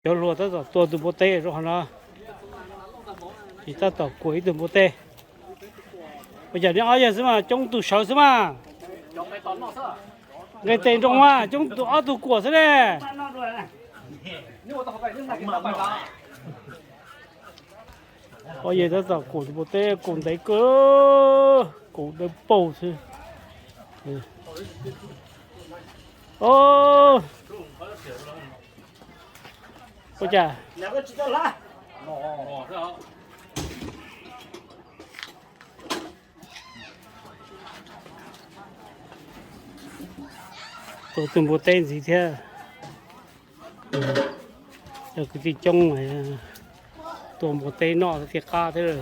Cov hluas tab tom tua tus npua teb rau qhov no, ces tab tom kuam ib tug npua teb. Ua cas neb ob yawg xwb mas coob tus sawv xwb mas. Nqes tes nroo mas coob tus ob tug kuam xwb ne. Ob yawg tab tom kuam tus npua teb, kuam ntev kawg, kuam dawb paug xwb. Ua cas tua tus npua teb ntxiv thiab. Cov kwv tij coob, tua npua teb noj thiaj qab thiab.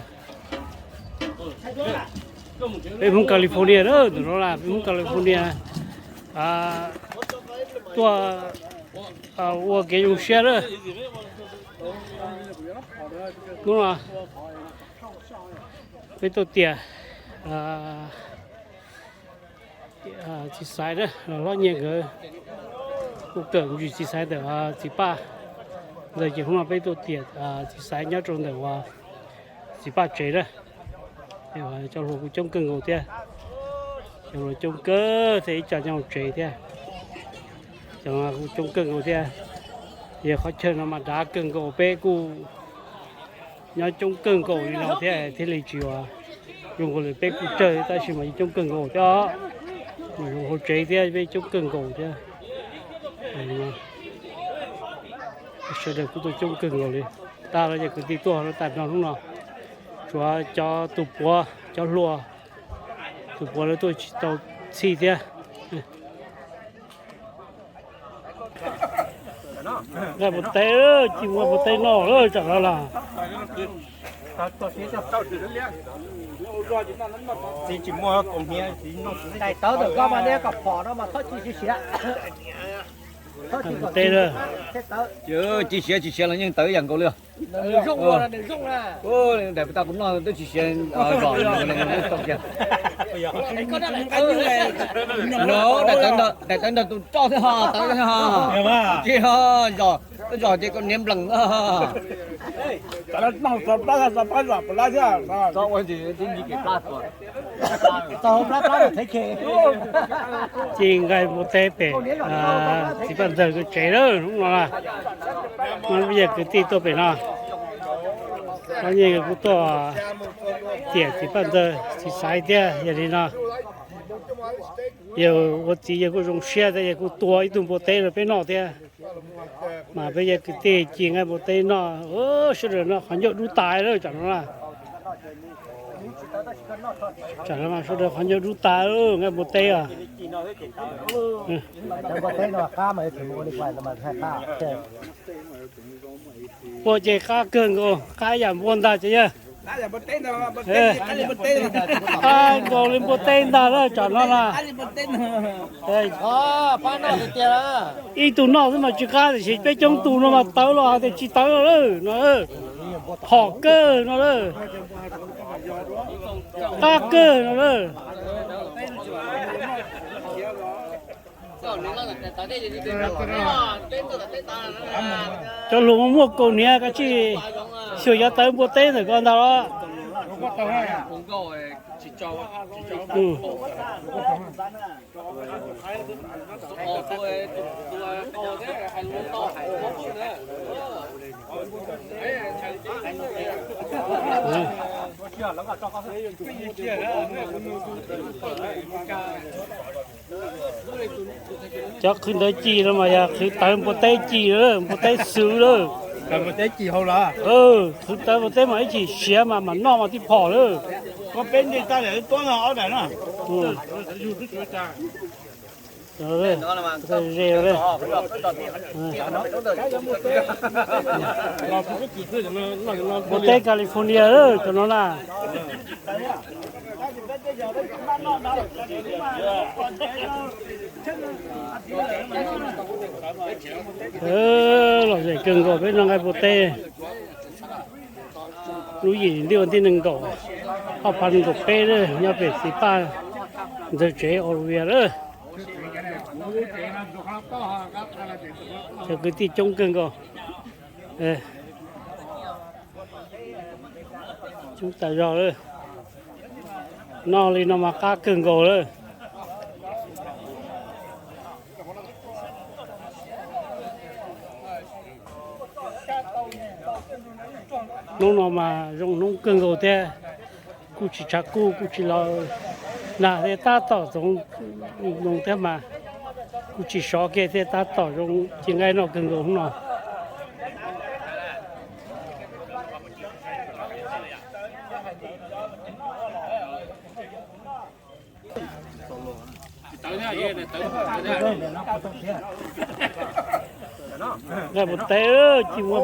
Peb Hmoob California na, tus no peb Hmoob California tuaj ua kev zoo siab na. Hnub no peb tuaj tiam txiv Xaiv na, los hlob Nyiaj nkawd kuj kawm ntsis txiv Xaiv ntawm txiv Paj ntawd, ces hnub no peb tuaj tiam txiv Xaiv nyob rau ntawm uas txiv Paj tsev na. Cov hluas kuj coob kawg nkaus thiab, cov hluas coob kawg thiab, ib co nyob hauv tsev thiab, cov kuj coob kawg nkaus thiab. Yog qhov chaw no mas dav kawg nkaus, peb kuj nyob coob kawg nkaus li no thiab thiaj li tsis ua zoo nkaus li peb kuj tsawg tab sis mas yeej coob kawg nkaus thiab os. Mus zoo hauv tsev thiab peb coob kawg nkaus thiab. Sawv daws kuj tuaj coob kawg nkaus li. Tag los ces kwv tij tuaj los tag nrho hnub no, tshuav cov tus puav cov hluas, tus puav lawv tuaj tsis tau txhij thiab. Nqaij npua teb, ci muaj npua teb noj lawm tsam no las. Txiv tsis muaj kaus hniav, txiv noj tsis tau. Daim tawv ntawm koj mas neb kom phom no mas txhob ci siav. Nqaij npua teb lawm. Ci siav tsis siav los yeej tawv ib yam nkaus li. Daim tag kuv noj twb tsis siav, zom tau kiag. No, daim tawv ntawd tus roj thiab ho tawv thiab ho. Tsis ho zom, zom ces koj niam nplees. Ci nqaij npua teb pem txiv Paj Ntxawg tsev lawm hnub no. Muaj peb yawg kwv tij tuaj pem no, muaj peb yawg kuj tuaj tiam txiv Paj Ntxawg txiv Xaiv thiab. Yog li no, yawg ua txiv yawg kuj zoo siab thiab, yawg kuj tua ib tug npua teb rau peb noj thiab. Mas peb yawg kwv tij ci nqaij npua teb noj, sawv daws noj qhov ncauj dub tas lawm tsam no na. Tsam no mas sawv daws qhov ncauj dub tas, nqaij npua teb os. Npua ces qab kawg nkaus, qab yam npua ntag ces yawg. Qab nkaus li npua teb ntag lawm tsam no na. Ib tug noj xwb mas tsis qab, tiam sis peb coob tus no mas tawv los hais tias tsis tawv no lawm no. Phom kawg no lawm. Qab kawg no lawm. Cov hluas muaj kaus hniav, koj tsij xyuas cov tawv npua teb ntawm ko ntag los. Cov qhwv ntawv ci no mas yog qhwv tawv npua teb ci lawm, npua teb xwv lawm. Qhwv tawv npua teb mas ib chim siav mas mam noj mas tib phom lawm. Npua teb California lawm cov no na. Lom zem kawg nkaus peb noj nqaij npua teb. Lub yim ntuj thib nees nkaum, ob phav nees nkaum peb lawm, nyob pem txiv Paj Ntxawg tsev Orovia lawm. Cov kwv tij coob kawg nkaus. Coob tas zog lawm. Noj li no mas qab kawg nkaus lawm. Hnub no mas zoo hnub kawg nkaus thiab, kuj tsis tshav kub kuj tsis los nag thiab, tab tom txoov zoo thiab mas kuj tsis sov kiag thiab, tab tom zoo ci nqaij noj kawg nkaus hnub no. Nqaij puas tau ci muaj